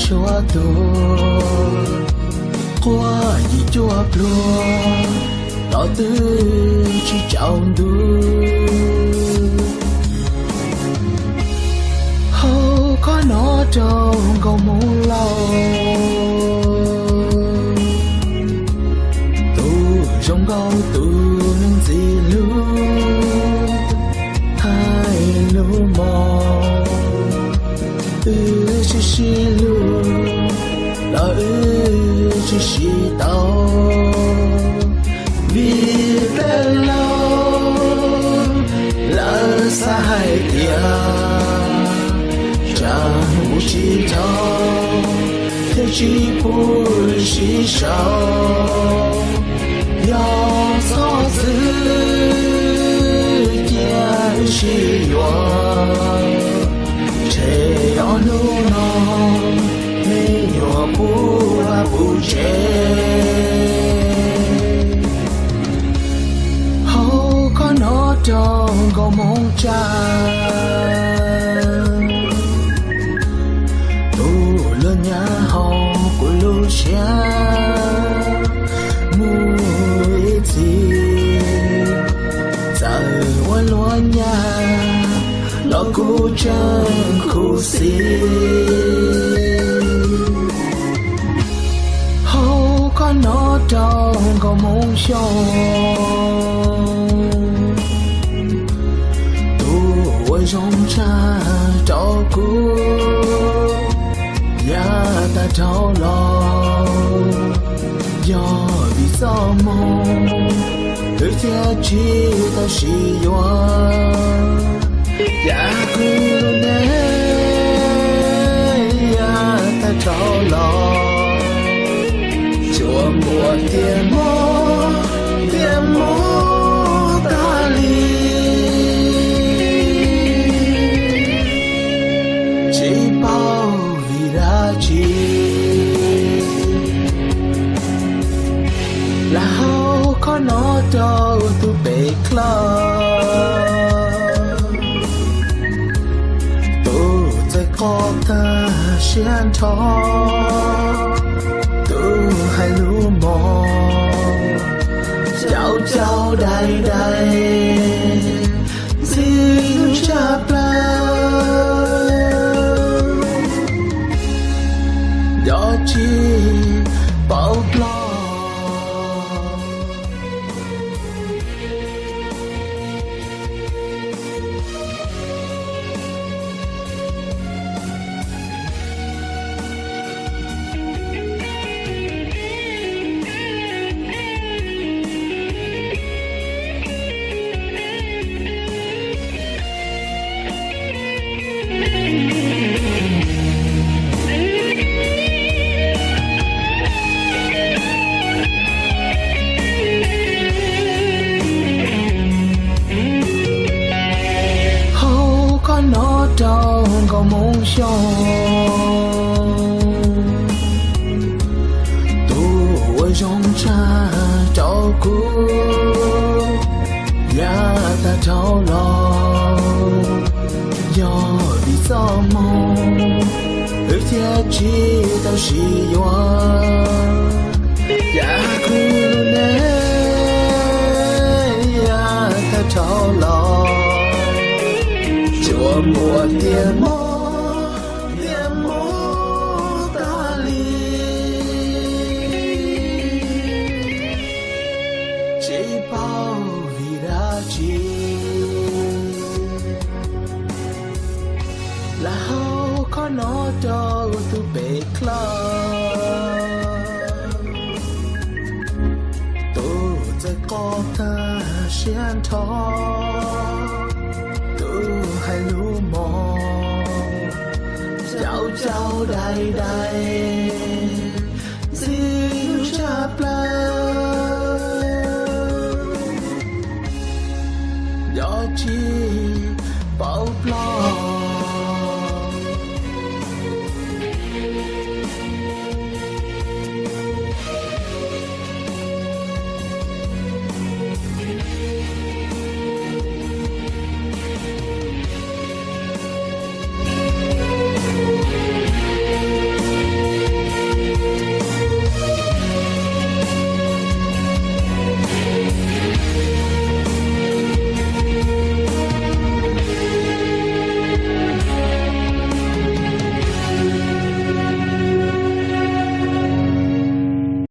Tsuav tuag quaj yim cuaj pluag, los twb tsis tsaus ntuj. Hauv qhov no rau nkauj Hmoob laus, tus zoo nkauj tus neeg ntxim hlub, hais lus mos wb sib sib hlub los wb tsis sib tau. Vim peb laus lawv xav hais tias tsam mus tsis dhau thiab tsis pub sib sau, yog txhob txwv cia wb sib yuav, tshem ob hnub no me nyuam puv vaj puv tsev. Hauv qhov no rau nkauj Hmoob tsav, tus luag nyav hauv kuv lub siab mus ib txhis, txawm ua luag nyav los kuv tseem khuv xim. Hauv qhov no rau nkauj Hmoob Xyooj, tus uas zoo tshaj rau kuv yav tag dhau los, yog vim txoj moo wb thiaj tsis tau sib yuav. Yav kuv lub neej yav tag dhau los, tsuas muaj tias mob, tias mob tas li, tsis paub vim dab tsi. Lam hauv qhov no rau tus pem dlaab, tus txawj qob tag siab nrho, tus hais lus mos caum caum dai dai, ntxim hlub tshaj plaws, yog tsis paub ploj. Hauv qhov no rau nkauj Hmoob Xyooj, tus uas zoo tshaj rau kuv yav tag dhau los, yog vim txoj moo wb thiaj tsis tau sib yuav. Yav kuv lub neej yav tag dhau los, tsuas muaj tias mob, tias mob tas li, tsis paub vim dab tsi. Lam hauv qhov no rau tus pem dlaab, tus txawj qob tag siab nrho, tus hais lus mos caum caum dai dai, ntxim hlub tshaj plaws, yog tsis paub ploj.